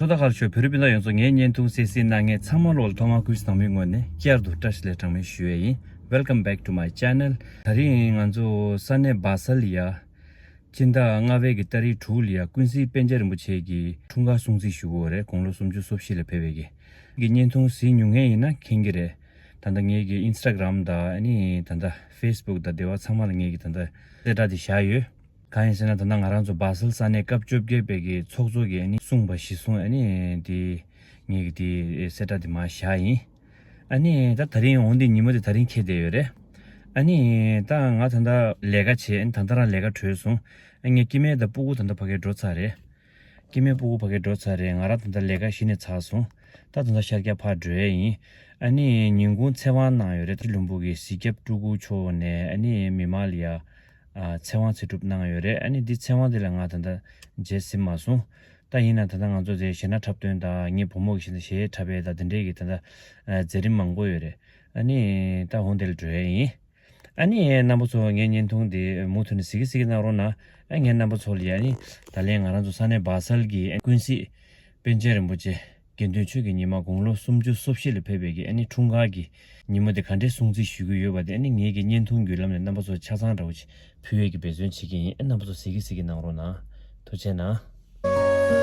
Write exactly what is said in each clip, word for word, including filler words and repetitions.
ཐོག་མཐའ་བར་གཞུག་བོད་རིགས་སྤུན་ཟླ་ཡོངས་རྫོགས། ངའི་བརྙན་ཐུང་གསན་གཟིགས་གནང་མཁན་ཚང་མ་ལོག་ལ་ཐོག་མར་སྐུ་གཟུགས་བཟང་པོའི་ངོས་ནས་བསྐྱར་དུ་བཀྲ་ཤིས་བདེ་ལེགས་གྲངས་མེད་ཞུ་ཡས་ཡིན། Welcome back to my channel. དེ་རིང་ང་ཚོ་ས་གནས་སྦ་སལ་ཡ། སྤྱི་ཟླ་ལྔ་པའི་གི་ཏ་རིག་དྲུག་ལ་ཡ་ཀུན་གཟིགས་པཎ་ཆེན་རིན་པོ་ཆེ་གི་འཁྲུངས་སྐར་སྲུང་བརྩི་ཞུ་གི་ཡོད་རེད། དགུང་ལོ་སུམ་ཅུ་སོ་བཞི་ལ་ཕེབས་པའི་གི། གི་བརྙན་ཐུང་གཟིགས་མྱོང་མཁན་ཡིན་ན་མཁྱེན་གྱི་རེད། ད་ལྟ་ངེད་ཀྱི་Instagram་དང་ཨ་ནི་ད་ལྟ་Facebook་དང་དེ་བ་ཚང་མ་ལ་ངེད་ཀྱི་ད་ལྟ་གསལ་བསྒྲགས་དེ་བཞག་ཡོད། གང་ཡིན་ཟེར་ན་ད་ལྟ་ང་རང་ཚོ་སྦ་སལ་ས་གནས་སྐབས་བཅོ་བརྒྱད་པའི་གི་ཚོགས་གཙོ་གིས་ཨ་ནི་གསུངས་པ་གཞིར་བཟུང་ཨ་ནི་དེ་ངེད་ཀྱི་དེ་གསལ་བསྒྲགས་དེ་མར་བཞག་ཡིན། ཨ་ནི་ད་དེ་རིང་འོང་དེ་ཉིན་མོ་དེ་དེ་རིང་འཁེལ་བསྡད་ཡོད་རེད། ཨ་ནི་ད་ང་ད་ལྟ་ལས་ཀ་བྱས། ཨ་ནི་ད་ལྟ་རང་ལས་ཀ་གྲོལ་སོང་། ཨ་ངའི་སྐྱེ་དམན་དང་སྤུ་གུ་ད་ལྟ་ཕ་གིར་འགྲོ་ཚར་རེད། སྐྱེ་དམན་སྤུ་གུ་ཕ་གིར་འགྲོ་ཚར་རེད། ང་རང་ད་ལྟ་ལས་ཀ་གཞི་ནས་ཚར་སོང་། ད་ད་ལྟ་ཤར་རྒྱག་ཕར་འགྲོ་ཡས་ཡིན། ཨ་ནི་ཉིན་གུང་ཚེ་དབང་གནང་ཡོད་རེད། ལྷུན་པོ་གི་གཟིགས་སྐྱབས་སྤྲུལ་སྐུ་མཆོག་ནས་ཨ་ནི་མི་མང་ལ་ཡ། ཨ་ཚེ་དབང་ཚེ་སྒྲུབ་གནང་ཡོད་རེད། ཨ་ནི་འདི་ཚེ་དབང་འདི་ལ་ང་ད་ལྟ་མཇལ་ཟིན་མ་སོང་། ད་ཡིན་ན་ད་ལྟ་ང་ཚོ་དེ་གཞས་སྣ་འཁྲབ་སྟོན་དང་ངའི་བུ་མོ་གི་གཞས་སྣ་གཞས་འཁྲབ་ཡས་དང་དེ་འདྲས་ཀྱི་ད་ལྟ་ཨ་མཛད་རིམ་མང་པོ་ཡོད་རེད། ཨ་ནི་ད་འོང་དེ་ལ་འགྲོ་ཡས་ཡིན། ཨ་ནི་རྣམ་པ་ཚོ་ངའི་བརྙན་ཐུང་འདི་མུ་མཐུད་ནས་གཟིགས་གཟིགས་གནང་རོགས་གནང་། ཨ་ངས་རྣམ་པ་ཚོ་ལ་ཡ་ནི་ད་ལན་ང་རང་ཚོ་ས་གནས་སྦ་སལ་གྱི་ཀུན་གཟིགས་པཎ་ཆེན་རིན་པོ་ཆེ་དགེ་འདུན་ཆོས་ཀྱི་ཉི་མ་དགུང་ལོ་སུམ་ཅུ་སོ་བཞི་ལ་ཕེབས་པའི་གི་ཨ་ནི་འཁྲུངས་སྐར་གྱི་ཉིན་མོ་དེ་ག་འདྲས་སྲུང་བརྩི་ཞུ་གི་ཡོད་པ་དེ་ཨ་ནི་ངེད་ཀྱི་བརྙན་ཐུང་བརྒྱུད་ལམ་ནས་རྣམ་པ་ཚོ་ཆ་ཚང་འདྲ་བོ་ཅིག་ཕུལ་ཡས་ཀྱི་འབད་བརྩོན་བྱེད་ཀྱི་ཡིན། ཨ་རྣམ་པ་ཚོ་གཟིགས་གཟིགས་གནང་རོགས་གནང་། ཐུགས་རྗེ་གནང་།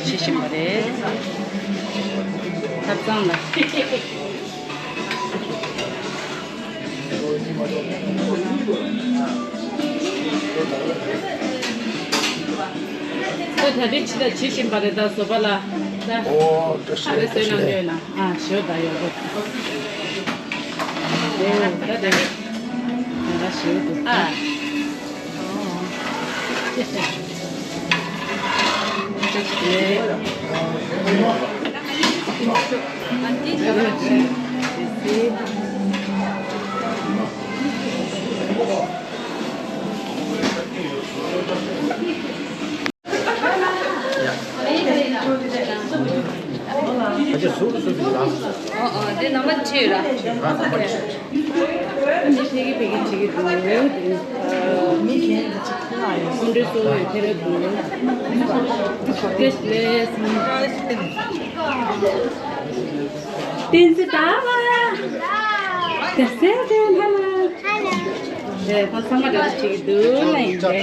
བྱེད་བཞིན་པ་རེད། ཐབ་ཚང་ལ། ད་གྲ་སྒྲིག་ཕྱི་ལ་བྱེད་བཞིན་པ་རེད། ད་བཟོ་པ་ལ་ད། ཨོ་ད་ག་རེ་བཟོས་ན་འདོད་ན། ཨ་ཞོ་ད་ཡོད་རེད། ཨོ་ད་དེ་ད་ཞོ་འདུག་ཨ། ཨོ་ཨོ་དེ་ནམ་བར་ཁྲིད་ར། མི་ཕ་གི་ཕ་གི་བྱེད་ཀྱི་འདུག་མི་གཞན་གྱི་ཕ་ལ་ཡོད། སྐུ་མགྲོན་གཙོ་བོ་ཡོད་ཕེ་ར་འདུག་བཀྲ་ཤིས་བདེ་ལེགས། བསྟན་འཛིན་ཟླ་བ། བདེ་གསལ་བདེ་ལྷ་ལ། དེ་ཕ་ཚང་མ་འདྲ་བྱེད་ཀྱི་འདུག་ལ་ཡིན་ཏེ།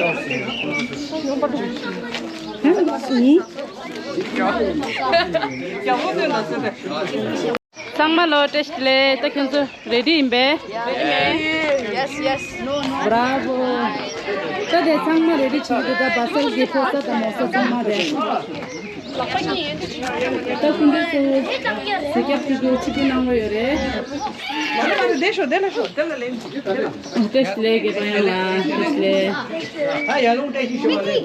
ཡིན། ཚང་མ་ལོ་བཀྲ་ཤིས་བདེ་ལེགས། ད་ཁྱོད་ཚོ་རེ་ཌི་ཡིན་པས། Yes, yes. Bravo. ད་དེ་ཚང་མ་རེ་ཌི་བྱེད་ཀྱི་འདུག་ད་སྦ་སལ་གྱི་ཕོ་གསར་དང་མོ་གསར་ཚང་མ་རེད། ད་སྐུ་མགྲོན་གཙོ་བོ་གཟིགས་སྐྱབས་སྤྲུལ་སྐུ་ཆིབས་བསྒྱུར་གནང་རོགས་ཡོད་རེད། བཀྲ་ཤིས་བདེ་ལེགས་དགེ་ཕ་ཡང་ལགས། བཀྲ་ཤིས་བདེ་ལེགས། ད་ཡར་ལུང་བཀྲ་ཤིས་ཞུ་བ་རེད།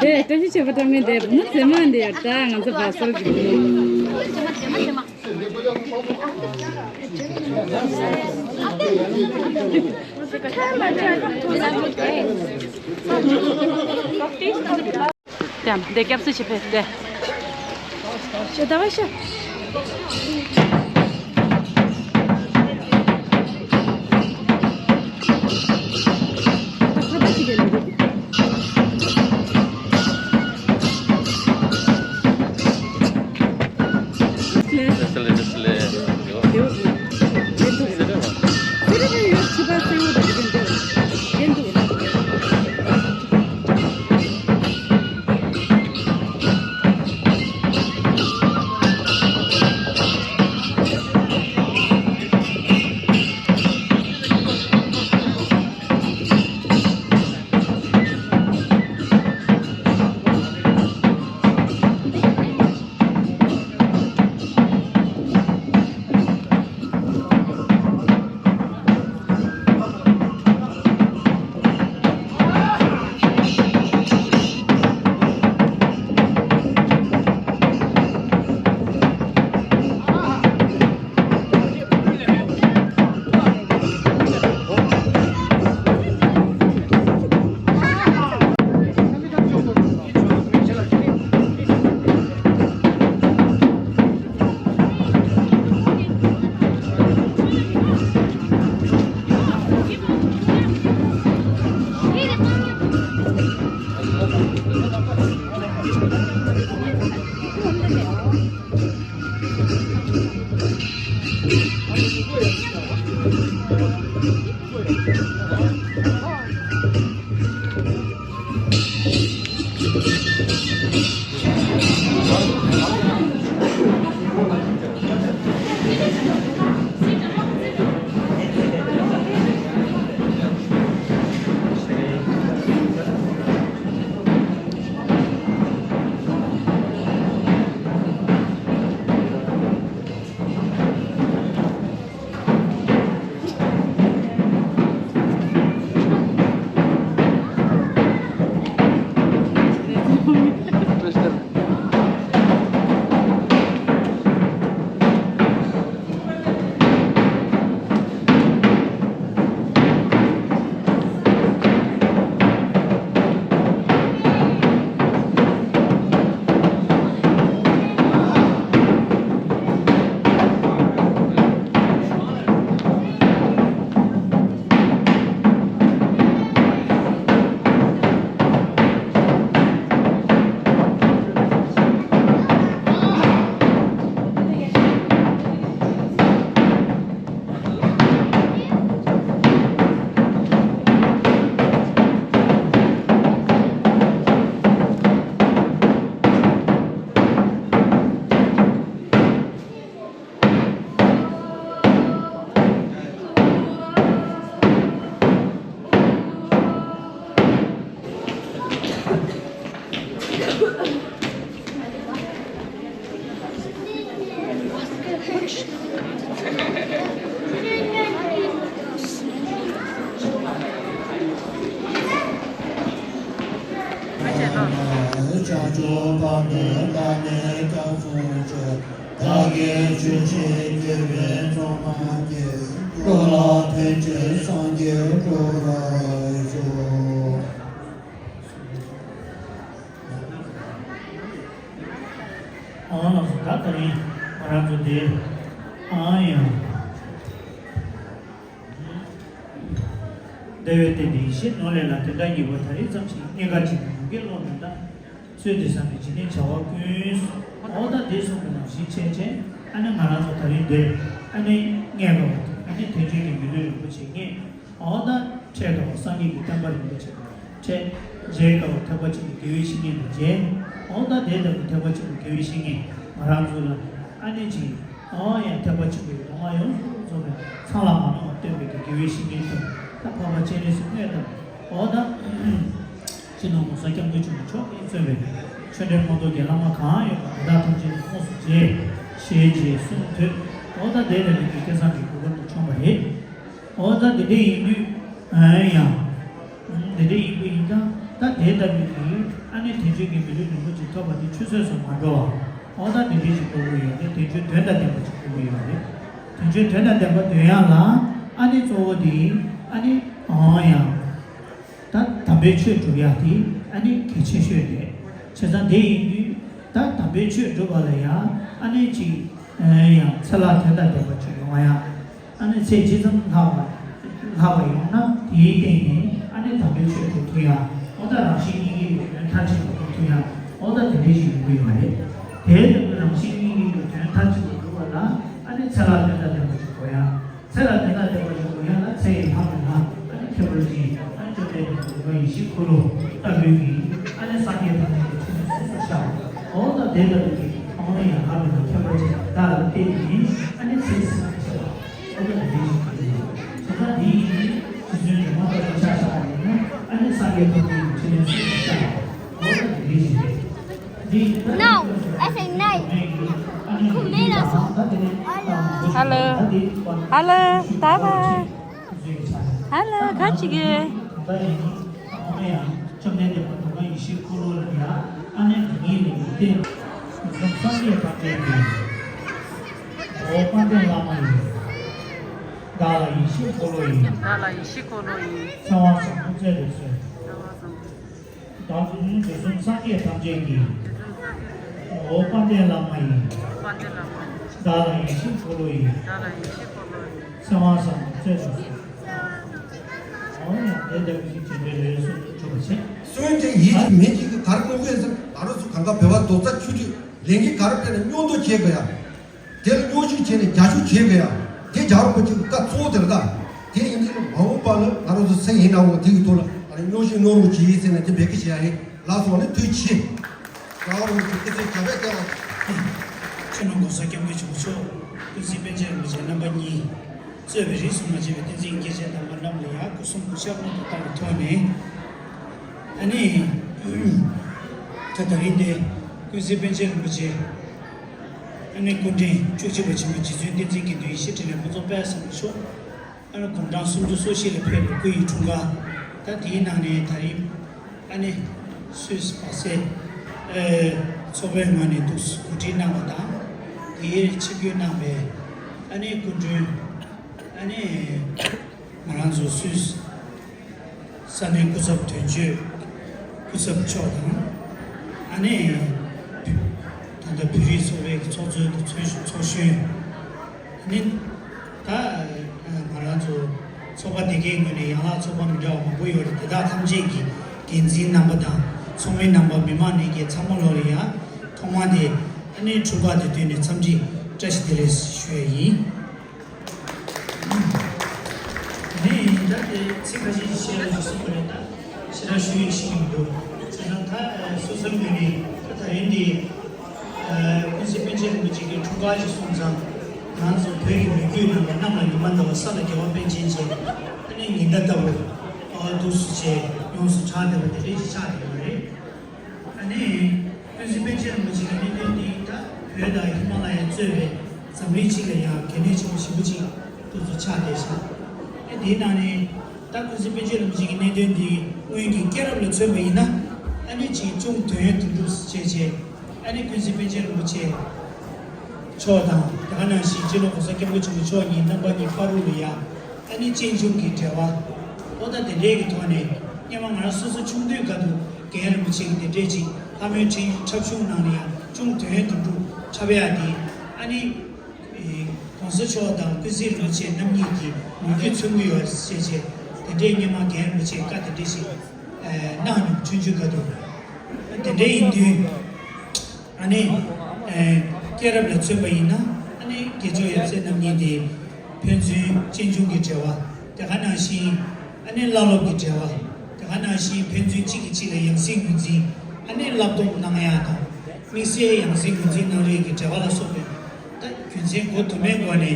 དེ་བཀྲ་ཤིས་ཆོས་པ་བཀྲ་མེད་དེ་བུ་མོ་མཛེས་མ་འདི་ཡོད། ད་ང་ཚོ་སྦ་སལ་གྱི་བུ་མོ། དེ་སྐྱབས་སུ་ཆེ་ཕེབས་ཏེ། ཤོ་ད་བ་ཤོ། བདག་གིས་ཆོས་བྱེད་འགྱུར་བའི་ཚོགས་རྣམས་ཀྱིས། འགྲོ་ལ་ཕན་ཕྱིར་སངས་རྒྱས་འགྲུབ་པར་ཤོག། ཨ་ལགས་སོ། ད་དེ་རིང་ང་རང་ཚོ་འདིར་ཨ་ཡང་འདས་པའི་རྟེན་འབྲེལ་ཡེ་ཤེས་ནོར་ལས་ལ་དོན་དག་གཉིས་པོ་ད་རེས་ཙམ་ཞིག་གནད་འགག་ཆེན་པོ་ཡོང་གི་བློ་འདི་འདྲ། ཚུལ་འདི་བསམ་པའི་འཇིག་རྟེན་བྱ་བ་ཀུན། འོ་ད་འདི་གསུངས་པའི་ནང་བཞིན་བྱས་བྱས་ཨ་ནི་ང་རང་ཚོ་ད་རིང་འདིར་ཨ་ནི་རྙེད་པ་བ་དང་ཨ་ནི་དོན་བྱེད་ཀྱི་མི་ལུས་རིན་པོ་ཆེ་རྙེད། འོ་ད་འཕྲད་དཀའ་བ་སངས་རྒྱས་ཀྱི་བསྟན་པ་རིན་པོ་ཆེ་དང་འཕྲད། མཇལ་དཀའ་བ་ཐེག་པ་ཆེན་པོའི་དགེ་བའི་བཤེས་གཉེན་དང་མཇལ། འོ་ད་དེ་ལྟ་བུའི་ཐེག་པ་ཆེན་པོའི་དགེ་བའི་བཤེས་གཉེན་ང་རང་ཚོ་ལ་ཨ་ནི་ཅིག་འོ་ཡང་ཐེག་པ་ཆེན་པོའི་མདོ་སྔགས་ཡོངས་སུ་རྫོགས་པའི་མཚམས་ལ་མ་ལོག་པར་སྟོན་པའི་དགེ་བའི་བཤེས་གཉེན་དང་། ད་འཕགས་པ་སྤྱན་རས་གཟིགས་དངོས་དང་། འོ་ད་སྤྱི་ནོར་༸གོང་ས་༸སྐྱབས་མགོན་ཆེན་པོ་མཆོག་གིས་གཙོས་པའི་ཆོས་འབྲེལ་མ་གཏོགས་ཀྱི་བླ་མ་གང་ཡོད་པ་དེ་དག་ཐམས་ཅད་ལ་ཁོངས་སུ་མཇལ། ཞལ་མཇལ་གསུང་ཐོས། འོ་ད་དེ་ལ་ལུས་ཀྱི་སྐལ་བཟང་གི་གོ་སྐབས་དེ་བྱུང་བ་རེད། འོ་ད་དེ་འདྲ་ཡིན་དུས་ཨ་ཡང་། ཨང་། དེ་འདྲ་ཡིན་པ་ཡིན་ཙང་ད་དེ་ལྟ་བུའི་གི་ཨ་ནི་དལ་འབྱོར་གྱི་མི་ལུས་རིན་པོ་ཆེ་ཐོབ་པ་དེ་ཆུད་ཟོས་སུ་མ་འགྲོ་བ། འོ་ད་དེ་འདྲ་ཞིག་དགོས་ཀྱི་ཡོད་རེད། དལ་འབྱོར་དོན་དང་ལྡན་པ་ཞིག་དགོས་ཀྱི་ཡོད་རེད། དལ་འབྱོར་དོན་དང་ལྡན་པ་འདོན་ཡག་ལ་ཨ་ནི་གཙོ་བོ་དེ་ཨ་ནི་འོ་ཡང་། ད་དམ་པའི་ཆོས་སྒྲུབ་ཡག་དེ་ཨ་ནི་གལ་ཆེ་ཤོས་རེད། བྱས་ཙང་དེ་ཡིན་དུས་ད་དམ་པའི་ཆོས་སྒྲུབ་པ་ལ་ཡང་ཨ་ནི་ཅིག་ཡང་ཚེ་ལྷག་དོན་དང་ལྡན་པ་ཅིག་ཡོང་བ་ཡང་། ཨ་ནི་ཚེ་ཇི་ཙམ་ལྷག་པ་ལྷག་པ་ཡོང་ན་དེའི་སྟེང་ནས་ཨ་ནི་དམ་པའི་ཆོས་སྒྲུབ་ཐུབ་ཡག་འོ་ད་རང་གཞན་གཉིས་ཀའི་དོན་མཐར་ཕྱིན་པ་སྒྲུབ་ཐུབ་ཡག་འོ་ད་དེ་འདྲའི་ཞིག་ཡོང་གི་ཡོད་རེད། དེའི་སྟེང་དུ་རང་གཞན་གཉིས་ཀའི་དོན་མཐར་ཕྱིན་པ་སྒྲུབ་པ་ལ་ཨ་ནི་ཚེ་ལྷག་དོན་དང་ལྡན་པ་ཅིག་དགོས་ཡག་ཚེ་ལ་དེ་དག་བདེན་པ་ཞིག་དགོས་ཡག་ལ་ཚེ་ཡི་ལྷག་མི་ལྷག་ཨ་ནི་ཁྱད་པར་ཅན་ཨ་ནི་བཅོམ་ལྡན་འདས་ཀྱི་ཡིད་བཞིན་འཁོར་ལོ་ལྟ་བུའི་གི་ཨ་ནི་སངས་རྒྱས་དང་མཉམ་པའི་ཆོས་ནི་གསུངས་སོ་ཤག་འོ་ད་དེ་ལྟ་བུའི་གི་ཨ་ནི་ཡང་ལྷག་མི་ལྷག་ཁྱད་པར་ཅན་དེ་དག་ལ་བརྟེན་ནས་ཨ་ནི་ཚེ་ཟད་ཤག་འོ་ད་དེ་འདྲའི་ཞིག་གི་དེ་དག་འདི་ཡིན་ནི་རྗེ་བཙུན་སྒྲོལ་མ་ལྟ་བུ་ཆ་བཞག་པ་ཡིན་ན་ཨ་ནི་སངས་རྒྱས་ཐོབ་པའི་ཆོས་ནི་གསུངས་སོ་ཤག་འོ་ད་དེ་འདྲའི་ཞིག་རེད། No, I say night. Hello. Hello. Bye bye. Hello. ག་ཅི་གི། བདག་འཛིན་འདི་གསུམ་སངས་རྒྱས་ཐམས་ཅད་ཀྱི། འོ་དཔལ་ལྡན་བླ་མ་ཡིན། བདག་ལ་ཡིད་བཞིན་འཁོར་ལོ་ཡིན། ཚེ་དབང་བསམ་དང་བརྩེ་དང་གསུམ། འོ་ཡང་དེ་ལྟ་བུ་ཞིག་བྱིན་པའི་ལས་སུ་གྲུབ་པ་བྱེད། བཙོན་དེ་ཡིད་ཀྱི་མིན་གྱི་ག་རེ་གནང་གི་ཡིན་ཟེར། ང་རང་ཚོ་གང་ག་བོད་པ་རྡོག་རྩ་ཆིག་སྒྲིལ་ལས་འགན་ག་རེ་སྤེལ་ན་མཉམ་དུ་བྱེད་དགོས་ཡ། དེ་ལ་མཉམ་ཞུགས་བྱས་ནས་རྒྱབ་སྐྱོར་བྱེད་དགོས་ཡ། དེ་རྒྱལ་བ་རིན་པོ་ཆེ་གི་བཀའ་གཙོ་བོ་དེ་རེད་ད། དེ་ཡིན་དུས་མ་འོངས་པ་ལ་ང་རང་ཚོ་སུ་ཡིན་ན་འོ་དེ་གི་ཐོག་ལ་ཨ་ནི་མཉམ་ཞུགས་གནང་རོགས་གྱིས་ཟེར་ནས་དེ་འབོད་སྐུལ་བྱེད་ཡ་ཡིན། ལགས་སོ། ཨ་ནི་ཐུགས་རྗེ་ཆེ། རྒྱལ་བ་རིན་པོ་ཆེ་སྐུ་ཚེ་རྒྱ་བས་བརྟན་པ། སྤྱི་ནོར་༸གོང་ས་༸སྐྱབས་མགོན་ཆེན་པོ་མཆོག་ཀུན་གཟིགས་པཎ་ཆེན་རིན་པོ་ཆེ་རྣམ་པ་གཉིས་གཙོས་པའི་རིས་སུ་མ་ཆད་པའི་བསྟན་འཛིན་སྐྱེས་ཆེན་དམ་པ་རྣམས་ལ་ཡང་སྐུ་གསུང་སྐུ་ཕྱག་སྔོན་དུ་བཏང་བའི་ཐོག་ནས། ཨ་ནི། ད་ད་རིང་འདི་ཀུན་གཟིགས་པཎ་ཆེན་རིན་པོ་ཆེ། ཨ་ནི་སྐུ་ཕྲེང་བཅུ་གཅིག་པ་ཆེན་པོ་རྗེ་བཙུན་བསྟན་འཛིན་དགེ་འདུན་ཡེ་ཤེས་འཕྲིན་ལས་ཕུན་ཚོགས་དཔལ་བཟང་པོ་མཆོག་ཨ་ནི་དགུང་གྲངས་སུམ་ཅུ་སོ་བཞི་ལ་ཕེབས་པའི་སྐུ་ཡི་འཁྲུངས་སྐར། ད་དེའི་ནང་ནས་ད་རིང་ཨ་ནི་སུད་སི་བར་སེ་ཚོགས་པའི་ངོས་ནས་འདུག་གོ་སྒྲིག་གནང་བ་དང་། དེའི་ཆིབས་བསྒྱུར་གནང་བའི་ཨ་ནི་སྐུ་མགྲོན། ཨ་ནི་ང་རང་ཚོ་སུད་སི་ས་གནས་སྐུ་ཚབ་དོན་གཅོད། སྐུ་ཚབ་མཆོག་དང་། ཨ་ནི་ད་ལྟ་བོད་རིགས་ཚོགས་པའི་ཚོགས་གཙོ་དང་ཚོགས་ཚོགས་གཞོན། ཨ་ནི་ད་ང་རང་ཚོ་ཚོགས་པ་དེ་གའི་ངོས་ནས་ཡན་ལག་ཚོགས་པ་མི་འདྲ་བ་མང་པོ་ཡོད་རེད། དེ་དག་ཐམས་ཅད་ཀྱི་འགན་འཛིན་རྣམ་པ་དང་ཚོགས་མི་རྣམ་པ། མི་མང་ནས་ཀྱི་ཚང་མ་ལོ་ལ་ཡང་ཐོག་མ་དེ་ཨ་ནི་འཁྲུངས་སྐར་དེ་དུས་ནས་འཚམས་འདྲི་བཀྲ་ཤིས་བདེ་ལེགས་ཞུ་ཡ་ཡིན། ནས་ད་དེ་ཚིག་ཁ་ཤས་ཤིག་བཤད་ཡོད་ཅེས་གསུངས་པ་རེད། ད་ཞེ་དྲག་ཞུ་ཡས་ཤིག་མི་འདུག་བྱས་ཙང་ད་སོ་སོའི་ངོས་ནས་ད་ད་རིང་འདི་ཀུན་གཟིགས་པཎ་ཆེན་རིན་པོ་ཆེ་གི་འཁྲུངས་སྐར་ཞིག་སོང་ཙང་། ང་ཚོ་བོད་ཀྱི་ལོ་རྒྱུས་ནང་ལ་གནམ་ལ་ཉི་མ་འདྲ་བ་ས་ལ་རྒྱལ་བ་པཎ་ཆེན་བྱས། ཨ་ནི་ཉི་ཟླ་ལྟ་བུ་འདུག་སེ་བྱས་ཡོངས་སུ་གྲགས་བསྡད་པ་དེ་འདྲ་ཞིག་ཆགས་བསྡད་པ་རེད། ཨ་ནི། ཀུན་གཟིགས་པཎ་ཆེན་རིན་པོ་ཆེ་གི་གནད་དོན་འདི་ད་བོད་དང་ཧི་མ་ལ་ཡ་གཙོས་པའི་འཛམ་གླིང་སྤྱི་ལ་ཡང་གལ་གནད་ཆེན་པོ་ཞེ་པོ་ཅིག་ཏུ་ཚུར་ཆགས་བསྡད་ཤག་ཨ་དེའི་ནང་ནས་ད་ཀུན་གཟིགས་པཎ་ཆེན་རིན་པོ་ཆེ་གི་གནད་དོན་འདི་སྔོན་གྱི་སྐྱེས་རབས་ལ་མཚོན་པ་ཡིན་ན། ཨ་ནི་ཅིག་ཅུང་དོན་ཡོད་དོན་གྲུབ་བྱས་བྱས། ཨ་ནི་ཀུན་གཟིགས་པཎ་ཆེན་རིན་པོ་ཆེ་མཆོག་དང་། དེ་ག་ནང་བཞིན་སྤྱི་ནོར་༸གོང་ས་༸སྐྱབས་མགོན་ཆེན་པོ་མཆོག་གཉིས་རྣམ་པ་གཉིས་བར་དུ་ལ་ཡ། ཨ་ནི་གཅེན་གཅུང་གི་འབྲེལ་བ། ཨོ་ད་དེ་འདྲའི་གི་ཐོག་ནས་སྔོན་མ་ང་རང་སོ་སོ་ཆུང་དུས་སྐབས་དུ་རྒན་རིན་པོ་ཆེ་གི་དེ་འདྲའི་ཅིག་ལྷ་མོའི་འཁྲབ་གཞུང་ནང་ནས་ཡང་ཅུང་དོན་ཡོད་དོན་གྲུབ་འཁྲབ་ཡག་དེ། ཨ་ནི་༸གོང་ས་མཆོག་དང་ཀུན་གཟིགས་རིན་པོ་ཆེ་རྣམ་གཉིས་ཀྱི་ལོ་རྒྱུས་མཚོན་གྱི་ཡོད་ཟེར་བྱས། དེ་འདྲའི་སྔོན་མ་རྒན་རིན་པོ་ཆེ་བཀའ་དེ་འདྲ་ཞིག་གནང་མྱོང་། ཆུང་ཆུང་སྐབས་དུ། དེ་འདྲ་ཡིན་དུས། ཨ་ནི། ཨེ། སྐྱེས་རབས་ལ་མཚོན་པ་ཡིན་ན། ཨ་ནི་དགེ་ཕྱུག་ཡབ་སྲས་རྣམ་གཉིས་དེ་ཕན་ཚུན་གཅེན་གཅུང་གི་འབྲེལ་བ། དེ་ག་ནང་བཞིན། ཨ་ནི་བླ་སློབ་ཀྱི་འབྲེལ་བ། དེ་ག་ནང་བཞིན་ཕན་ཚུན་གཅིག་གིས་གཅིག་ལ་ཡང་སྲིད་ངོས་འཛིན། ཨ་ནི་བསླབ་སྡོམ་གནང་ཡག་དང་། དམིགས་བསལ་ཡང་སྲིད་ངོས་འཛིན་གནང་རེས་ཀྱི་འབྲེལ་བ་ལ་སོགས་པའི། ད་རྒྱུ་མཚན་གོ་དུ་མའི་སྒོ་ནས་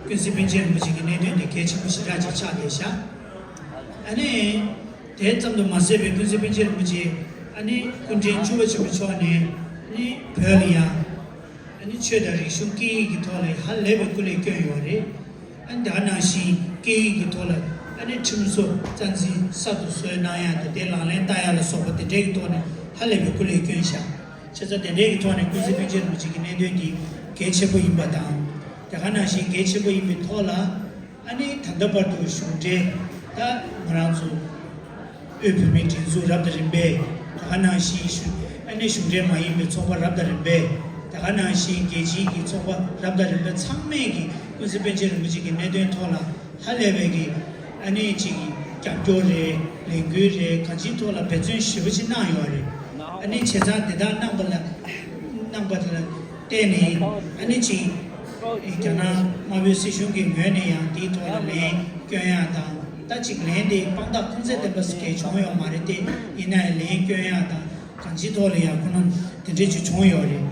ཀུན་གཟིགས་པཎ་ཆེན་རིན་པོ་ཆེ་གི་གནད་དོན་དེ་གལ་ཆེན་པོ་ཞེ་དྲག་ཅིག་ཆགས་བསྡད་ཤག་ཨ་ནི། དེ་ཙམ་དུ་མ་ཟད་པའི་ཀུན་གཟིགས་པཎ་ཆེན་རིན་པོ་ཆེ། ཨ་ནི་སྐུ་ཕྲེང་བཅུ་པ་ཆེན་པོ་མཆོག་ནས་ཨ་ནི་བོད་ལ་ཡང་། ཨ་ནི་ཆོས་དང་རིག་གཞུང་སྐད་ཡིག་གི་ཐོག་ལ་ཧ་ལས་པའི་སྐུ་ལས་བསྐྱོན་ཡོད་རེད། ཨ་ནི་དེ་ག་ནང་བཞིན་སྐད་ཡིག་གི་ཐོག་ལ་ཨ་ནི་ཁྲིམས་བཟོ་རྩ་འཛིན་གསར་དུ་བཟོས་གནང་ཡག་དང་། དེ་ལག་ལེན་བསྟར་ཡག་ལ་སོགས་པ་དེ་འདྲའི་གི་ཐོག་ནས་ཧ་ལས་པའི་སྐུ་ལས་བསྐྱོན་ཤག་བྱས་ཙང་དེ་འདྲའི་གི་ཐོག་ནས་ཀུན་གཟིགས་པཎ་ཆེན་རིན་པོ་ཆེ་གི་གནད་དོན་འདི་གལ་ཆེན་པོ་ཡིན་པ་དང་། དེ་ག་ནང་བཞིན་གལ་ཆེན་པོ་ཡིན་པའི་ཐོག་ལ། ཨ་ནི་ད་ལྟ་བར་དུ་གཞུང་འབྲེལ་ད་ང་རང་ཚོ་དབུས་བོད་མིའི་སྒྲིག་འཛུགས་རབ་དང་རིམ་པས། དེ་ག་ནང་བཞིན་གཞུང་ཨ་ནི་གཞུང་འབྲེལ་མ་ཡིན་པའི་ཚོགས་པ་རབ་དང་རིམ་པས། དེ་ག་ནང་བཞིན་རྒྱལ་སྤྱིའི་གི་ཚོགས་པ་རབ་དང་རིམ་པ་ཚང་མས་ཀྱི་ཀུན་གཟིགས་པཎ་ཆེན་རིན་པོ་ཆེ་གི་གནད་དོན་ཐོག་ལ་ཧ་ལས་པའི་གི་ཨ་ནི་ཅིག་རྒྱབ་སྐྱོར་རེད། ལས་འགུལ་རེད། གང་ཅིའི་ཐོག་ལ་འབད་བརྩོན་ཞེ་པོ་ཅིག་གནང་ཡོད་རེད། ཨ་ནི་བྱས་ཙང་དེ་དག་གནང་པ་ལ་གནང་པ་དེ་ལ་བརྟེན་ནས། ཨ་ནི་ཅིག་རྒྱ་ནག་དམར་པོའི་སྲིད་གཞུང་གི་ངོས་ནས་ཡང་དེའི་ཐོག་ལ་ལན་སྐྱོན་ཡག་དང་། ད་ཅིག་ལན་དེ་དཔང་རྟགས་ཁུངས་བཙན་ལྡན་པ་ཞིག་བྱུང་ཡོད་མ་རེད་དེ། ཡིན་ན་ཡང་ལན་སྐྱོན་ཡག་དང་། གང་ཅིའི་ཐོག་ལ་ཡང་ཁོ་ན་དེ་འདྲས་ཅིག་བྱུང་ཡོད་རེད།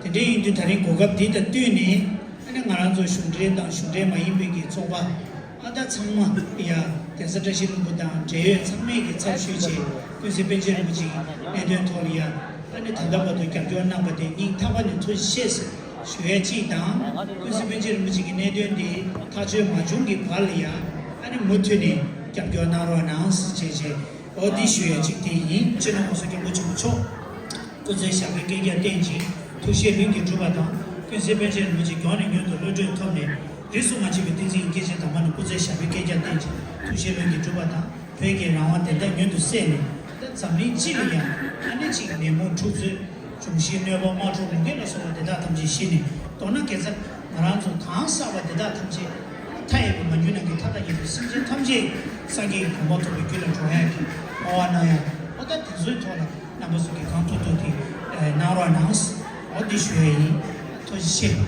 དེ་འདྲས་ཡིན་དུས་ད་རིང་གོ་སྐབས་འདི་དང་བསྟུན་ནས། ཨ་ནི་ང་རང་ཚོ་གཞུང་འབྲེལ་དང་གཞུང་འབྲེལ་མ་ཡིན་པའི་གི་ཚོགས་པ། ཨ་ད་ཚང་མ་ཡ་གདན་ས་བཀྲ་ཤིས་ལྷུན་པོ་དང་འབྲེལ་ཡོད་ཚང་མས་ཀྱི་ཚབ་ཞུས་བྱས། ཀུན་གཟིགས་པཎ་ཆེན་རིན་པོ་ཆེ་གི་གནད་དོན་ཐོག་ལ་ཡ། ཨ་ནི་ད་ལྟ་བར་དུ་རྒྱབ་སྐྱོར་གནང་པ་དེ་སྙིང་ཐག་པ་ནས་ཐུགས་རྗེ་ཆེ་ཟེར་ཞུ་ཡ་གཅིག་དང་། ཀུན་གཟིགས་པཎ་ཆེན་རིན་པོ་ཆེ་གི་གནད་དོན་འདི་ཐག་གཅོད་མ་བྱུང་གི་བར་ལ་ཡ། ཨ་ནི་མུ་མཐུད་ནས་རྒྱབ་སྐྱོར་གནང་རོགས་གནང་ཟེར་བྱས་བྱས། འོ་འདི་ཞུ་ཡ་གཅིག་དེ་ཡིན། སྤྱི་ནོར་༸གོང་ས་༸སྐྱབས་མགོན་ཆེན་པོ་མཆོག་སྐུ་ཚེ་ཞབས་པད་བསྐལ་བརྒྱར་བརྟན་ཅིང་ཐུགས་བཞེད་ལྷུན་གྱིས་འགྲུབ་པ་དང་། ཀུན་གཟིགས་པཎ་ཆེན་རིན་པོ་ཆེ་མགྱོགས་ནས་མྱུར་དུ་གློད་གྲོལ་ཐོབ་ནས་རིས་སུ་མ་ཆད་པའི་བསྟན་འཛིན་སྐྱེས་ཆེན་དམ་པ་རྣམས་སྐུ་ཚེ་ཞབས་པད་བསྐལ་བརྒྱར་བརྟན་ཅིང་ཐུགས་བཞེད་ལྷུན་གྱིས་འགྲུབ་པ་དང་། བོད་ཀྱི་རང་དབང་བདེན་མཐའ་མྱུར་དུ་གསལ་ནས། ད་འཛམ་གླིང་སྤྱི་ལ་ཡང་ཨ་ནི་ཅིག་ནད་མུག་འཁྲུག་རྩོད། འབྱུང་བཞིའི་གནོད་པ། དམག་འཁྲུག་ལུང་བསྟན་ལ་སོགས་པ་དེ་དག་ཐམས་ཅད་ཞི་ནས། མདོར་ན་དགེ་རྩ་ང་རང་ཚོ་གང་བསགས་པ་དེ་དག་ཐམས་ཅད་མཐའ་ཡས་པའི་མ་གྱུར་ནམ་མཁའི་མཐའ་དང་མཉམ་པའི་སེམས་ཅན་ཐམས་ཅད་སངས་རྒྱས་ཀྱི་གོ་འཕང་ཐོབ་པའི་རྒྱུ་ལ་འགྲོ་ཡག་གི་བསྔོ་བ་གནང་ཡག་འོ་ད་དེ་ཚོའི་ཐོག་ལ་རྣམ་པ་ཚོ་གིས་གང་ཐུབ་ཐུབ་དེ་གནང་རོགས་གནང་། འོ་འདི་ཞུ་ཡ་ཡིན། ཐུགས་རྗེ་ཆེ།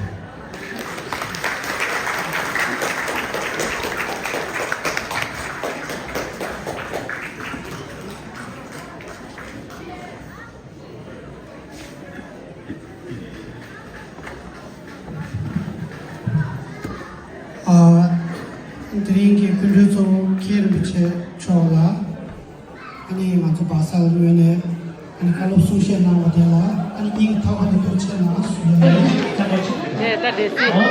ཨ། དེ་རིང་གི་སྐུ་མགྲོན་གཙོ་བོ་མཁན་རིན་པོ་ཆེ་མཆོག་ལ། ཨ་ནི་ང་ཚོ་བག་ཚ་ལ་ངོས་ནས་ཨ་ནི་བཀའ་སློབ་གསུང་བཤད་གནང་བ་དེ་ལ་ཨ་ནི་སྙིང་ཐག་པ་ནས་ཐུགས་རྗེ་ཆེ་གནང་ཞུ་ཡ་ཡིན། ད་འདྲ་སྲིད།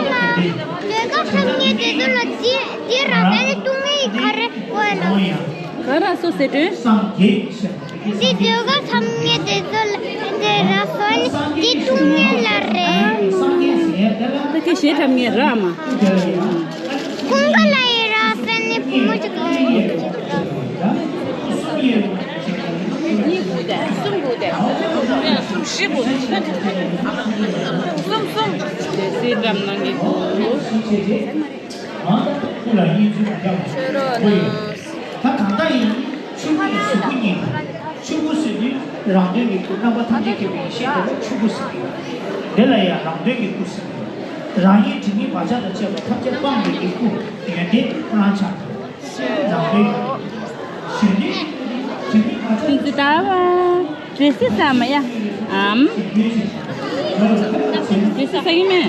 ལས་ཀ་ཚང་མའི་དེ་ཚོ་ལ་དེ་དེ་ར་བས་ནི་ཏུང་ངེ་ཡི་ག་རེ་གོ་ལ། ག་ར་སོ་ཟེར་དོན། འདི་ལས་ཀ་ཚང་མའི་དེ་ཚོ་ལ་དེ་ར་སོ་ནི་དེ་ཏུང་ངེ་ལ་རེད། ད་ཁྱེད་ཞེ་དྲག་ངེ་ར་མ། ཁོང་ག་ལ་ཡི་ར་ཟེར་ནི་བུ་མོ་ཅིག་ལ་ཡི། གཉིས་དགོས་ཏེ། གསུམ་དགོས་ཏེ། གསུམ་བཞི་དགོས་ཏེ། གསུམ་གསུམ། དེ་སྲིད་འགྲམ་ནང་གི་དགོས། ཁྱོད་རོ་ན། ད་གང་ལྟར་ཡིན། ཆུ་བོ་ནི་གཟུགས་སྐུ་གཉིས་དང་། ཆུ་བོ་ཟེར་དུས་རང་དོན་གྱི་སྐུ། རྣམ་པ་ཐམས་ཅད་མཁྱེན་པའི་ཡེ་ཤེས་དེ་ལ་ཆུ་བོ་ཟེར་གྱི་ཡོད། དེ་ལ་ཡང་རང་དོན་གྱི་སྐུ་ཟེར་གྱི་ཡོད། རང་ཉིད་དྲི་མེད་བག་ཆགས་དང་བཅས་པ་ཐམས་ཅད་སྤངས་པའི་གི་སྐུ། ཡོན་ཏན་སྤང་བྱ། རང་དོན་གྱི་སྐུ། གཞོན་ནུའི་དྲི་མེད་བག་ཆགས། ཁྱེད་ཚོ་ལྟ་བ། འདྲེ་སྲིན་ཟ་མ་ཡ། ཨམ། འདྲེ་སྲིན་ཟ་གི་མེད།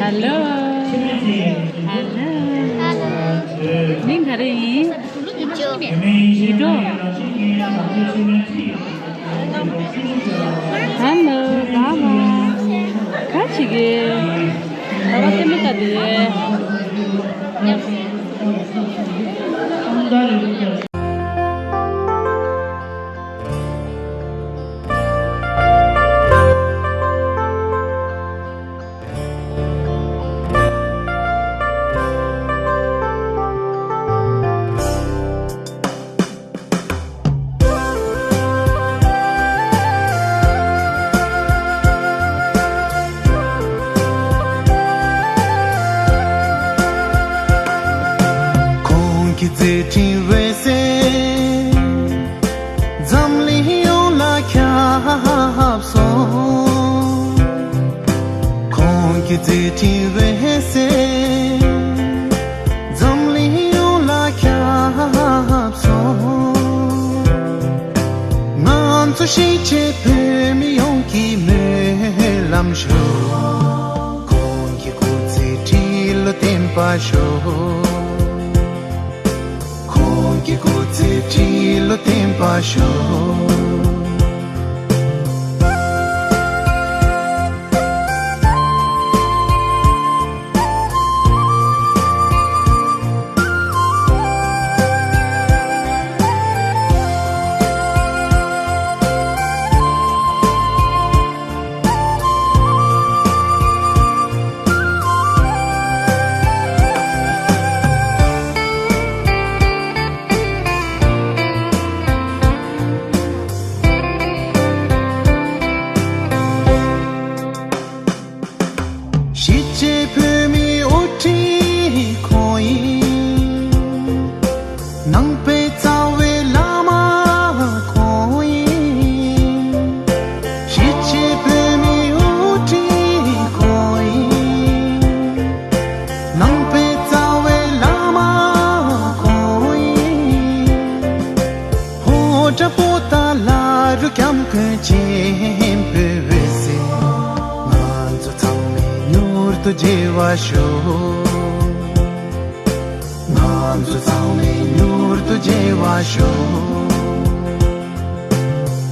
Hello. Hello. མིང་ག་རེ་ཡིན། ཡིད་འཕྲོག Hello, ད་བ། ག་ཅིག་གི་ད་བ་ལྟད་མོ་ལྟ་དེ། ཁོང་གི་མཛད་འཕྲིན་འོད་ཟེར། འཛམ་གླིང་ཡོངས་ལ་ཁྱབ་སོང་། ཁོང་གི་མཛད་འཕྲིན་འོད་ཟེར། འཛམ་གླིང་ཡོངས་ལ་ཁྱབ་སོང་། ང་ཚོ་གཞིས་བྱེས་བོད་མི་ཡོངས་ཀྱི་སྨོན་ལམ་ཞུ། ཁོང་གི་སྐུ་ཚེ་ཁྲི་ལོ་བརྟན་པར་ཤོག་ཁོང་གི་སྐུ་ཚེ་ཁྲི་ལོ་བརྟན་པར་ཤོག་གཞིས་བྱེས་བོད་མིའི་དབུ་ཁྲིད་ཁོང་ཡིན། ནང་པའི་རྩ་བའི་བླ་མ་ཁོང་ཡིན། གཞིས་བྱེས་བོད་མིའི་དབུ་ཁྲིད་ཁོང་ཡིན། ནང་པའི་རྩ་བའི་བླ་མ་ཁོང་ཡིན། ཕོ་བྲང་པོ་ཏཱ་ལ་རུ་སྐྱབས་མགོན་ཆེན་པོའི་འོད་ཟེར། ང་ཚོ་ཚང་མས་མྱུར་དུ་མཇལ་བར་ཤོག་ང་ཚོ་ཚང་མས་མྱུར་དུ་མཇལ་བར་ཤོག་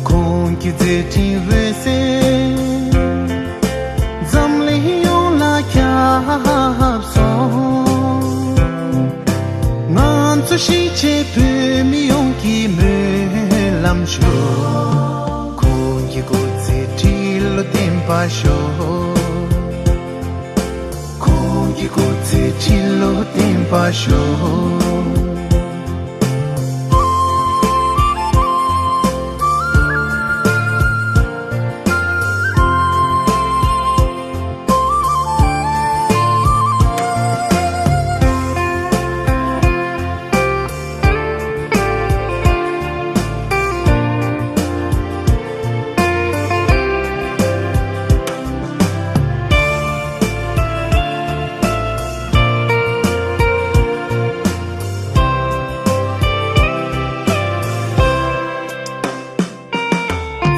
ཁོང་གི་མཛད་འཕྲིན་འོད་ཟེར། འཛམ་གླིང་ཡོངས་ལ་ཁྱབ་སོང་། ཆེ་བོད་མི་ཡོངས་ཀྱི་སྨོན་ལམ་ཞུ། ཁོང་གི་སྐུ་ཚེ་ཁྲི་ལོ་བརྟན་པར་ཤོག། ཁོང་གི་སྐུ་ཚེ་ཁྲི་ལོ་བརྟན་པར་ཤོག།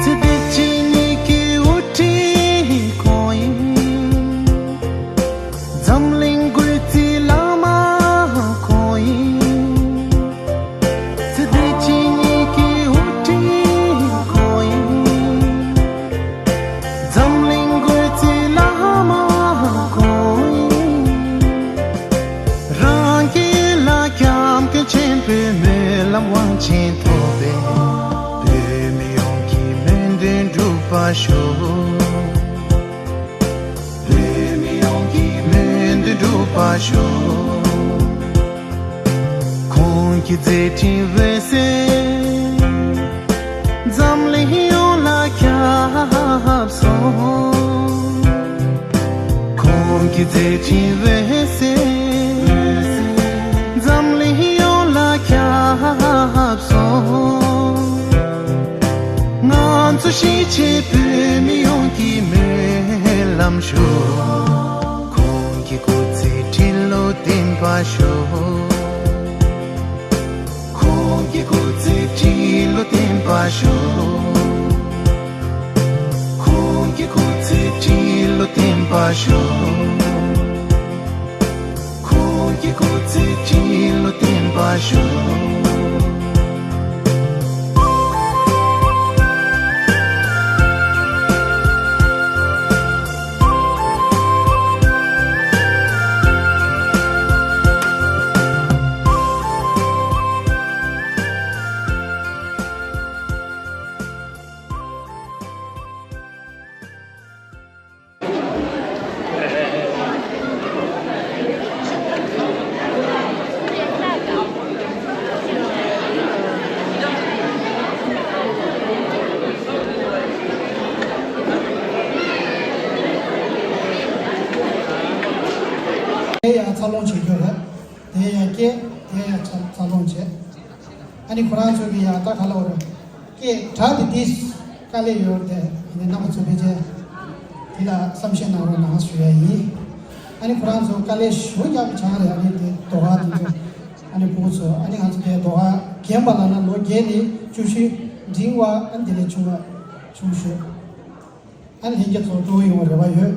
ཚེ་འདི་ཕྱི་གཉིས་ཀྱི་དབུ་ཁྲིད་ཁོང་ཡིན། འཛམ་གླིང་སྐུལ་ཚིག་བླ་མ་ཁོང་ཡིན། ཚེ་འདི་ཕྱི་གཉིས་ཀྱི་དབུ་ཁྲིད་ཁོང་ཡིན། འཛམ་གླིང་སྐུལ་ཚིག་བླ་མ་ཁོང་ཡིན། རང་གི་ལ་སྐྱབས་མགོན་ཆེན་པོའི་སྨོན་ལམ་དབང་ཆེན་ཐོབ་པའི་བོད་མི་ཡོངས་ཀྱི་སྨོན་འདུན་འགྲུབ་པར་ཤོག། བོད་མི་ཡོངས་ཀྱི་སྨོན་འདུན་འགྲུབ་པར་ཤོག། ཁོང་གི་མཛད་འཕྲིན་འོད་ཟེར་འཛམ་གླིང་ཡོངས་ལ་ཁྱབ་སོང་། ཁོང་གི་མཛད་འཕྲིན་འོད་ཟེར་འཛམ་གླིང་ཡོངས་ལ་ཁྱབ་སོང་། ང་ཚོ་གཞིས་བྱེས་བོད་མི་ཡོངས་ཀྱི་སྨོན་ལམ་ཞུ། ཁོང་གི་སྐུ་ཚེ་ཁྲི་ལོ་བརྟན་པར་ཤོག། ཁོང་གི་སྐུ་ཚེ་ཁྲི་ལོ་བརྟན་པར་ཤོག། ཁོང་གི་སྐུ་ཚེ་ཁྲི་ལོ་བརྟན་པར་ཤོག། ཁོང་གི་སྐུ་ཚེ་ཁྲི་ལོ་བརྟན་པར་ཤོག། དེ་ཡང་འཚར་ལོངས་བྱེད་རྒྱུ་རེད། དེ་ཡང་སྐད། དེ་ཡང་འཚར་འཚར་ལོངས་བྱེད། ཨ་ནི་ཁོ་རང་ཚོ་གི་ཡང་ད་ག་ལ་བར་སྐད་གྲགས་དེ་དེ་དཀའ་ལས་ཡོད་དེ། ཨ་ནི་རྣམ་པ་ཚོ་ཕལ་ཆེར་དེ་ལ་བསམ་ཤེས་གནང་རོགས་གནང་ཞུ་ཡ་ཡིན། ཨ་ནི་ཁོ་རང་ཚོ་དཀའ་ལས་ཞེ་པོ་རྒྱབ་པའི་བྱང་རེད། ཨ་ནི་དེ་ཟློས་གར་དེ་ཚོ། ཨ་ནི་ཕྲུ་གུ་ཚོ། ཨ་ནི་ང་ཚོ་དེ་ཟློས་གར་རྒན་པ་ལབ་ན་ལོ་བརྒྱད་ནས་བཅུ་བཞི་འབྲིང་བ། ཨ་ནི་དེ་ལས་ཆུང་བ་ཆུང་ཤོས། ཨ་ནི་ལྷན་རྒྱས་ཚོ་སྤྲོ་བོ་ཡོང་བའི་རེ་བ་ཡོད།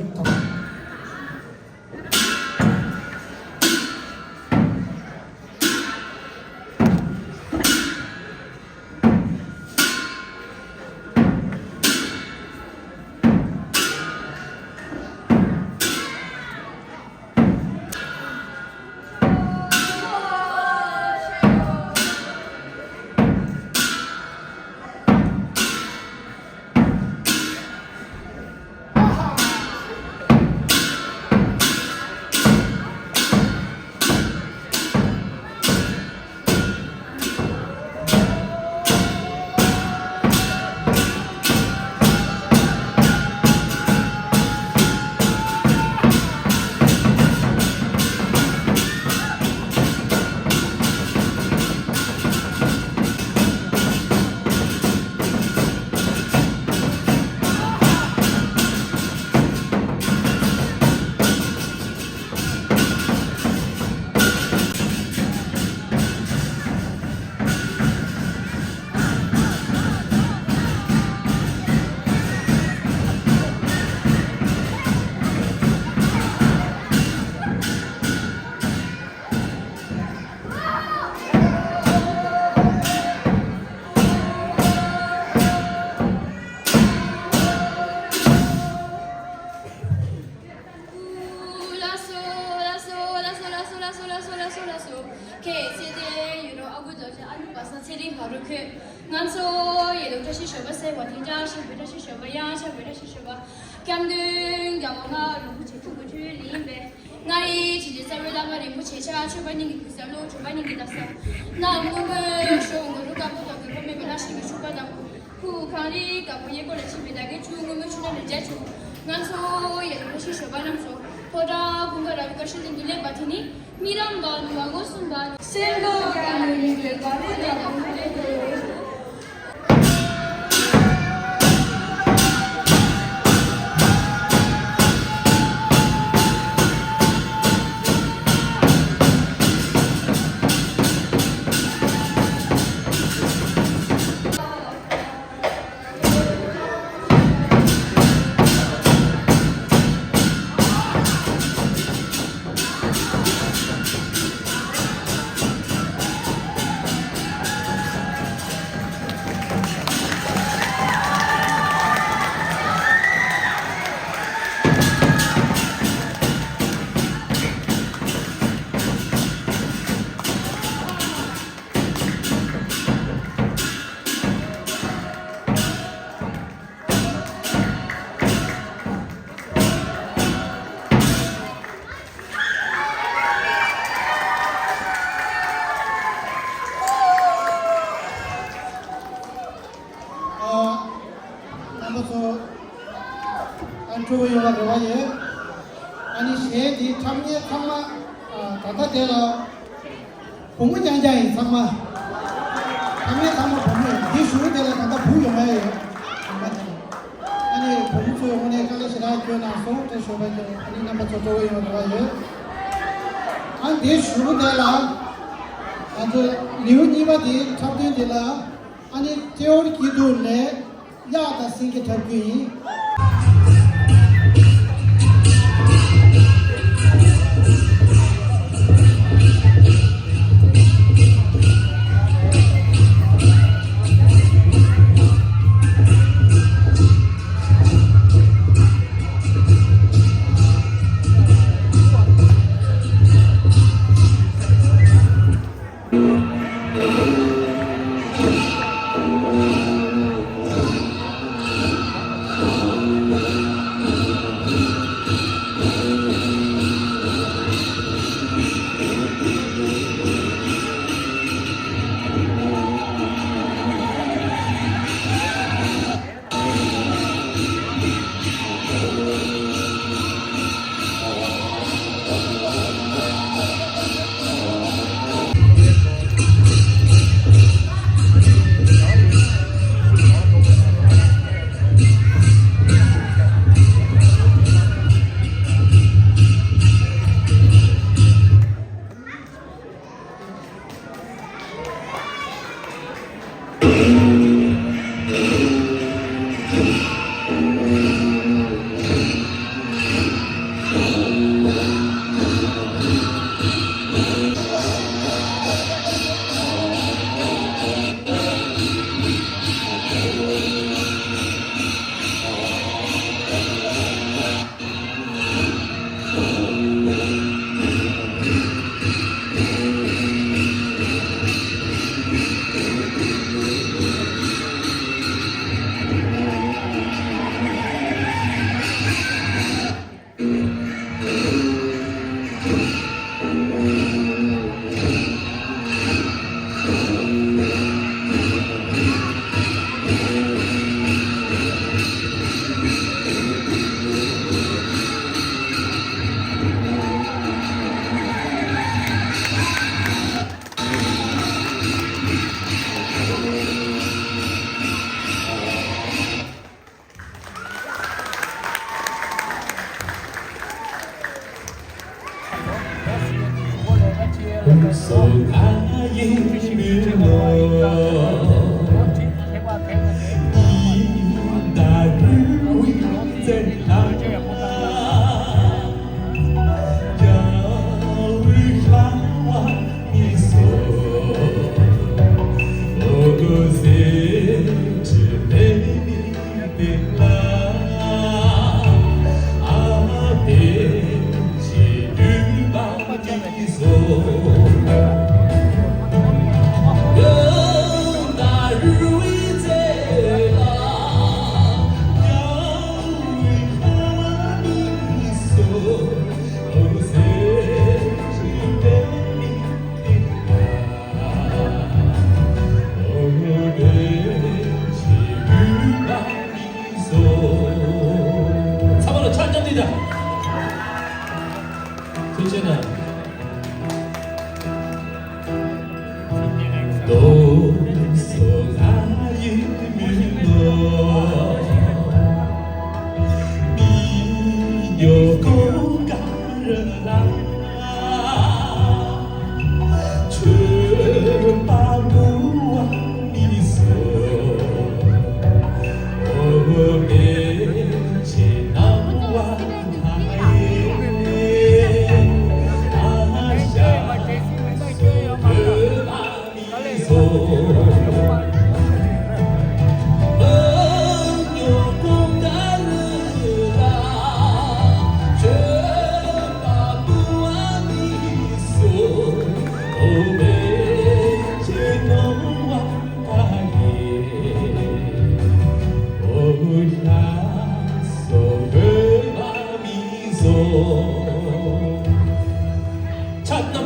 བ་རུ་འཁོད། ང་ཚོ་ཡི་དམ་བཀྲ་ཤིས་ཞོལ་པ་ཟེར་བ་དེ། བཀྲ་ཤིས་པའི་བཀྲ་ཤིས་ཞོལ་པ། ཡང་ཆགས་པའི་བཀྲ་ཤིས་ཞོལ་པ། སྐྱབས་མགོན་རྒྱལ་བ་ལྔ་རིན་པོ་ཆེ་ཐུགས་ཀྱི་སྤྲུལ་ཡིན་པས། ང་ཡི་བྱིན་གྱིས་བརླབས་པའི་བླ་མ་རིན་པོ་ཆེ་ཕྱག། མཆོད་པ་སྙིང་གི་གུས་ས་ལུ། མཆོད་པ་སྙིང་གི་བཏབ་ས་ན། སྔོན་མོའི་ཞོ་དངོས་གྲུབ་དཀར་པོ་ཐོག་གི་ལྷོ་མོན་པའི་ལྷ་ཞིག་གི་ཕྱུ་པ་དང་པོ། ཁུ་གངས་རིའི་རྒད་པོ་གཡས་སྐོར་ལ་ཕྱིན་པའི་ཟླ་དཀར་ཆུ། སྔོན་མོའི་ཆུ་ནང་ལ་འཇའ་ཆུ། ང་ཚོ་ཡི་དམ་བཀྲ་ཤིས་ཞོལ་པ་རྣམས་སུ། ཕོ་བྲང་ཀུན་དགའ་ར་བའི་བཀྲ་ཤིས་ལྷུན་གྱིས་བརླན་པ་དེ་ནི། རྨི་ལམ་པ་ནུ་བ་མངོན་སུམ་པ། སེམས་ཁོང་དགའ་མོ་ཡིན་པའི་དགའ་བའི་ལམ་དུ་སླེབས་ཡོད། རྣམ་པ་ཚོ། ཨ། སྤྲོ་པོ་ཡོང་བ་རེ་བ་ཡོད། ཨ་ནི་གཞས་འདི་འཁྲབ་མཁན་ཚང་མ། ཨ། ད་ལྟ་དེ་ལ་བུ་མོ་རྐྱང་རྐྱང་ཡིན་ཚང་མ། འཁྲབ་མཁན་ཚང་མ་བུ་མོ་ཡིན། འདི་ཞུ་དེ་ལ་ད་ལྟ་བུ་ཡོང་ཡ་ཡོད། ཨ་ནི་བུ་མོ་ཚོའི་ངོས་ནས་དཀའ་ལས་ཞེ་དྲག་བསྐྱོན་གནང་སོང་། དེ་ཞུ་བ་ཡིན། ཨ་ནི་རྣམ་པ་ཚོ་སྤྲོ་པོ་ཡོང་བ་རེ་བ་ཡོད། ཨ། འདི་ཞུ་དེ་ལ། ང་ཚོ་ལེའུ་གཉིས་པ་དེ་འཁྲབ་སྟོན་དེ་ལ། ཨ་ནི་ཏེའོར་སྐྱིད་སྡུག་ལས་གཡག་དང་སེང་གེ་འཁྲབ་རྒྱུ་ཡིན།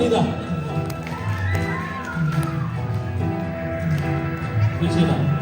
ཡིན་ད། ཐུགས་རྗེ་གནང་།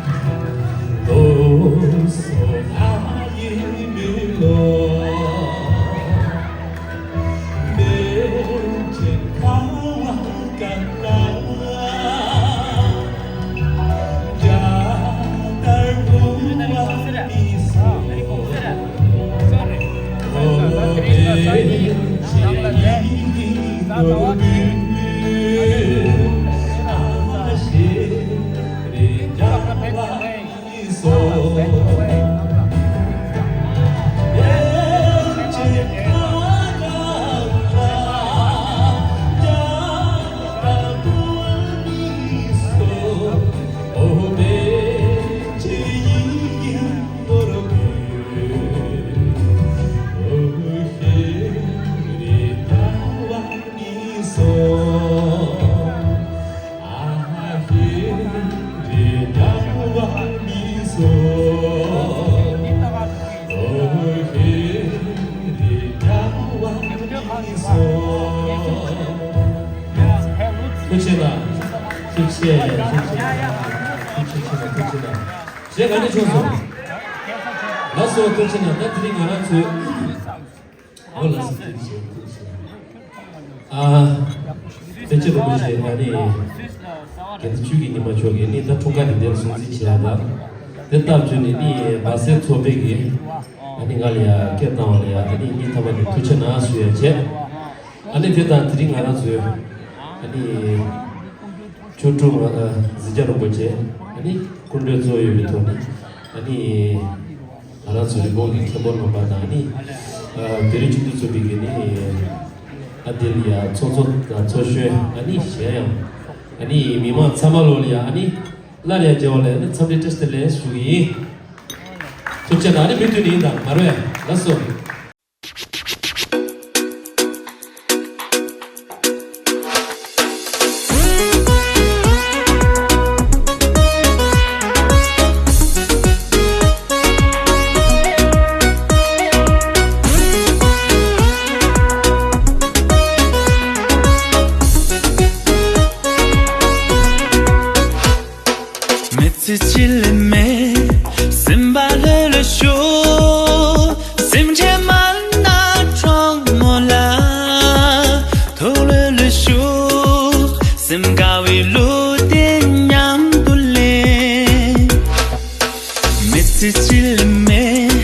ཐུགས་རྗེ་གནང་། ཐུགས་རྗེ་ཆེ། ཐུགས་རྗེ་ཆེ། ཐུགས་རྗེ་ཆེ། ཐུགས་རྗེ་གནང་། རྗེས་ག་ནས་བྱུང་སོང་། ལགས་སོ། ཐུགས་རྗེ་གནང་། ད་དེ་རིང་ང་རང་ཚོའི། ཨོ་ལགས་སོ། ཐུགས་རྗེ་ཆེ། ཐུགས་རྗེ་ཆེ། ཨ། བསྟན་ཆེན་རིན་པོ་ཆེ་ང་ནི་དགེ་ལྡན་ཆོས་ཀྱི་ཉི་མ་མཆོག་གིས་ནི་ད་འཁྲུངས་སྐར་དེ་འདིར་སྲུང་བརྩི་བྱེད་ཡག་དང་། དེ་སྟབས་བྱུང་ནས་ནི་སྦ་སེར་ཚོགས་པའི་གི་ཨ་ནི་ང་ལ་ཡ་སྐད་བཏང་བ་ལ་ཡ་ཨ་ནི་སྙིང་ཐག་པ་ནས་ཐུགས་རྗེ་གནང་ཞུ་ཡ་བྱས། ཨ་ནི་དེ་དང་དེ་རིང་ང་རང་ཚོའི་ཨ་ནི་ཆོ་འཕྲུལ་ང་གཟི་བརྗིད་རིན་པོ་ཆེ་ཨ་ནི་སྐུ་མགྲོན་གཙོ་བོ་ཡོད་པའི་ཐོག་ནས་ཨ་ནི། ང་རང་ཚོ་རི་བོང་གི་མཁན་པོ་རྣམ་པ་དང་ནི། བོད་རིགས་སྤྱི་འཐུས་ཚོགས་པའི་གི་ནི། ཨ་དེ་ལ་ཡ་ཚོགས་གཙོ་དང་ཚོགས་གཞོན་ཨ་ནི་གཞན་ཡང་། ཨ་ནི་མི་མང་ཚང་མ་ལོ་ལ་ཡ་ཨ་ནི། སླར་ཡང་མཇལ་བ་ལ་ཨ་ནི་འཚམས་འདྲི་བཀྲ་ཤིས་བདེ་ལེགས་ཞུ་གི་ཡིན། ཐུགས་རྗེ་གནང་། ཨ་ནི་མུ་མཐུད་ནས་ཡིན་དང་མ་རེད། ལགས་སོ། མི་ཚེ་ཕྱི་ལ་མེད། སེམས་པ་ལྷོད་ལྷོད་ཤོག་སེམས་ཁྲལ་མ་ན་གྲོགས་མོ་ལ། ཐུགས་ལྷོད་ལྷོད་ཤོག་སེམས་དགའ་བའི་གླུ་དེ་མཉམ་དུ་ལེན། མི་ཚེ་ཕྱི་ལ་མེད།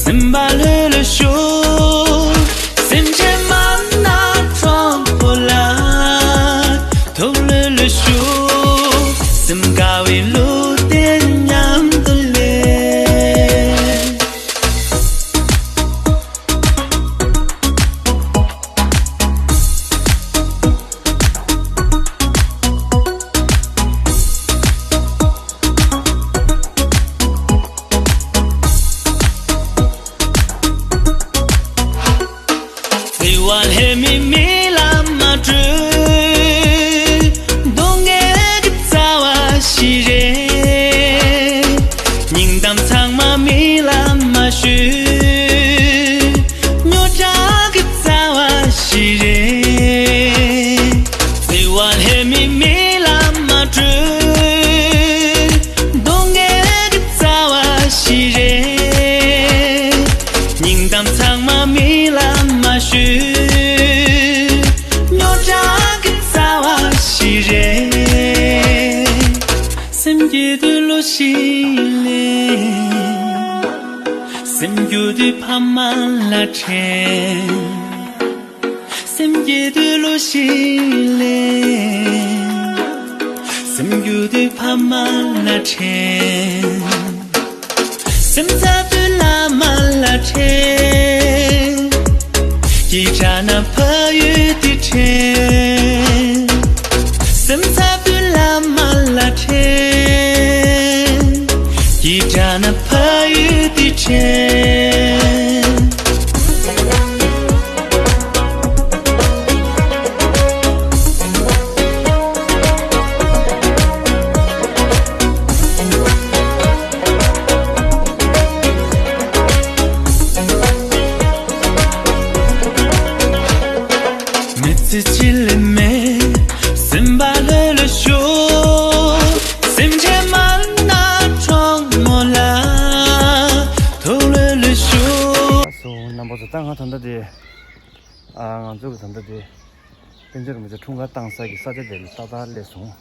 སེམས་པ་ལྷོད་ལྷོད་ཤོག་སེམས་ཁྲལ་མ་ན་གྲོགས་པོ་ལ། ཐུགས་ལྷོད་ལྷོད་ཤོག་སེམས་དགའ་བའི་གླུ་དེ་མཉམ་དུ་ལེན། བརྩེ་བ་ལྷད་མེད་མི་ལ་མ་སྤྲོད། སྡུག་བསྔལ་གྱི་རྩ་བ་ཞིག་རེད། སྙིང་གཏམ་ཚང་མ་མི་ལ་མ་ཤོད། རྙོག་དྲ་གི་རྩ་བ་ཞིག་རེད། བརྩེ་བ་ལྷད་མེད་མི་ལ་མ་སྤྲོད། སྡུག་བསྔལ་གི་རྩ་བ་ཞིག་རེད། སྙིང་གཏམ་ཚང་མ་མི་ལ་མ་ཤོད། རྙོག་དྲ་གི་རྩ་བ་ཞིག་རེད། སེམས་སྐྱིད་དུས་གླུ་ཞིག་ལེན། སེམས་སྐྱོ་དུས་ཕ་མ་ལ་དྲན། སེམས་སྐྱིད་དུས་གླུ་ཞིག་ལེན། སེམས་སྐྱོ་དུས་ཕ་མ་ལ་དྲན། སེམས་འཚབ་དུས་བླ་མ་ལ་དྲན། སྐྱིད་དྲགས་ན་ཕ་ཡུལ་དེ་དྲན། སེམས་འཚབ་དུས་བླ་མ་ལ་དྲན། སྐྱིད་དྲགས་ན་ཕ་ཡུལ་དེ་དྲན། མི་ཚེ་ཕྱི་ལ་མེད། ང་ད་ལྟ་དེ། ཨ། ང་ཚོ་གི་ད་ལྟ་དེ། པཎ་ཆེན་རིན་པོ་ཆེ་འཁྲུངས་སྐར་བཏང་ས་གི་ས་ཆ་དེ་ལ་ཏག་ཏག་སླེབས་སོང་།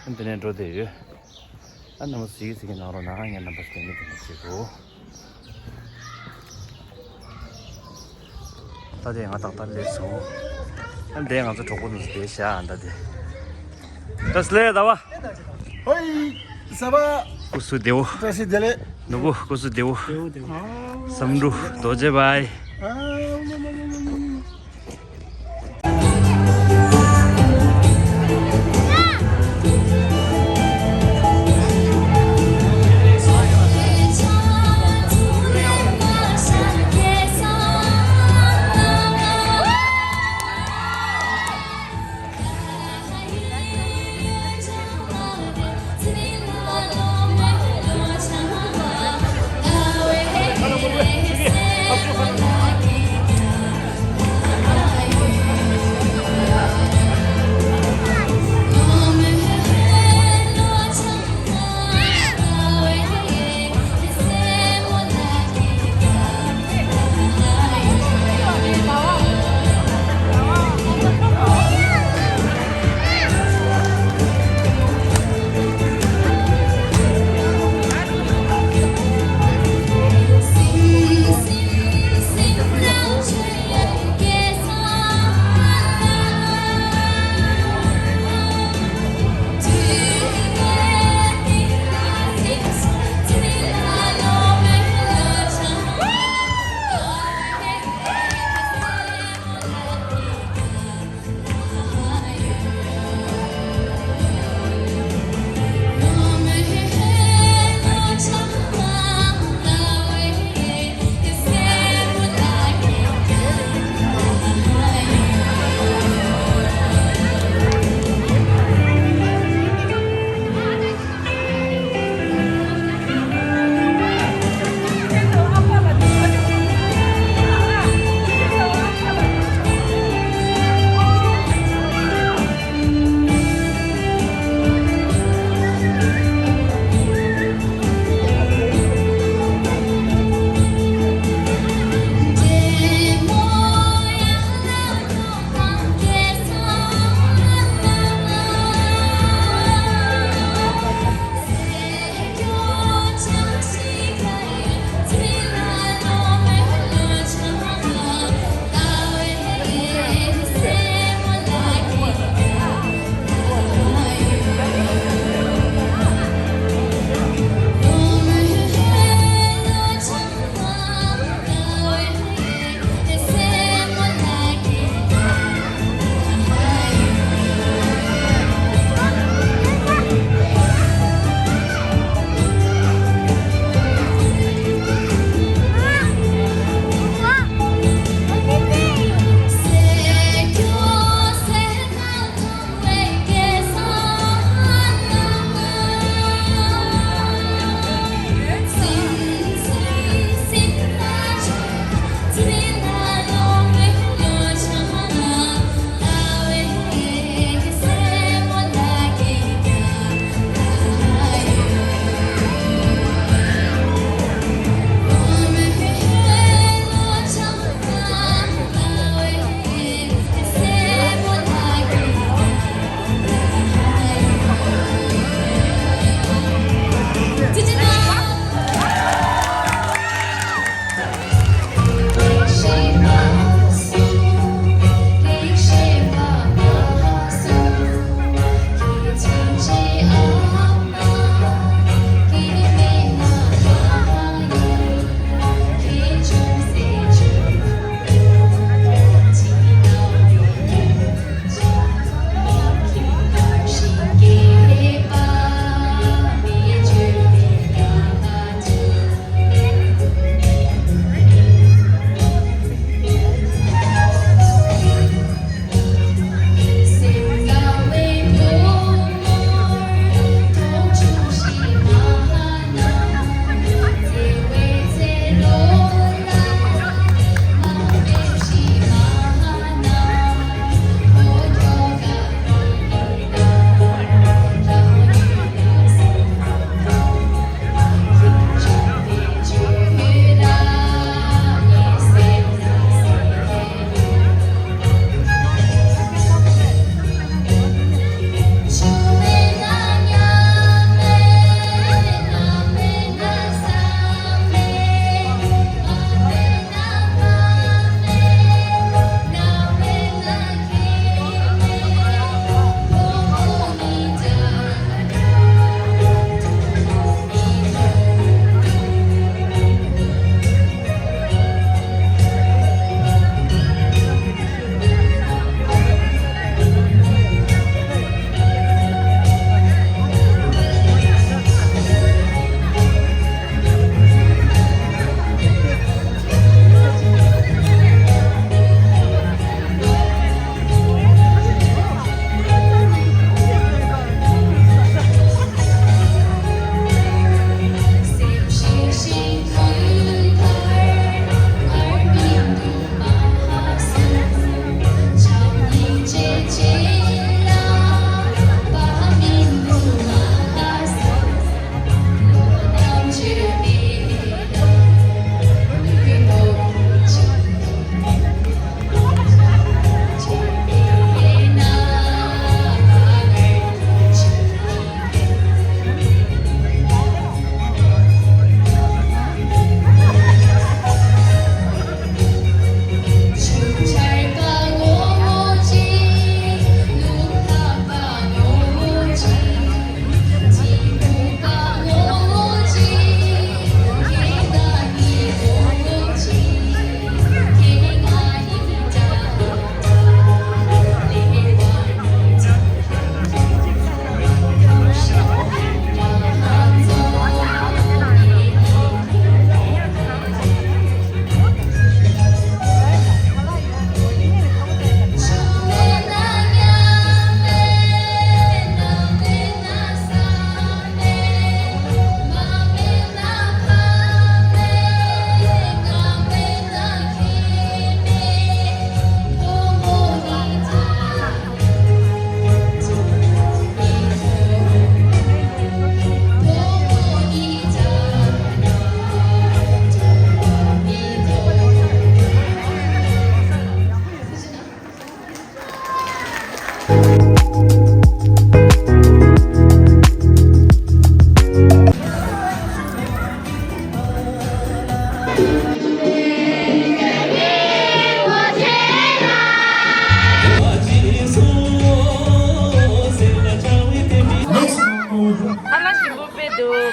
ཨ། འདི་ནས་འགྲོ་བསྡད་ཡོད། ཨ། རྣམ་པ་གཟིགས་གཟིགས་ཀྱི་གནང་རོགས་གནང་། ངས་རྣམ་པ་སྟོན་གི་འདི་ནས་བྱེད་དགོས། ད་དེ་ང་ཏག་ཏག་སླེབས་སོང་། ཨ། འདི་ང་ཚོ་གྲོགས་པོ་མི་དེ་བཞག་ཨ། ད་དེ། བཀྲ་ཤིས་བདེ་ལེགས། ཟླ་བ། ཧོའི། ཟླ་བ། སྐུ་གཟུགས་བདེ་པོ། བཀྲ་ཤིས་བདེ་ལེགས། ནོར་བུ་སྐུ་གཟུགས་བདེ་པོ། བསམ་འགྲུབ་རྡོ་རྗེ་བྷའི།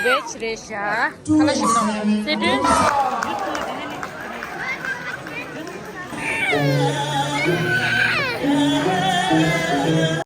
བེ་ཆི་རེད་ཤག་ཁ་ལ་ཞིམ་ནོ། སེ་ཏུ།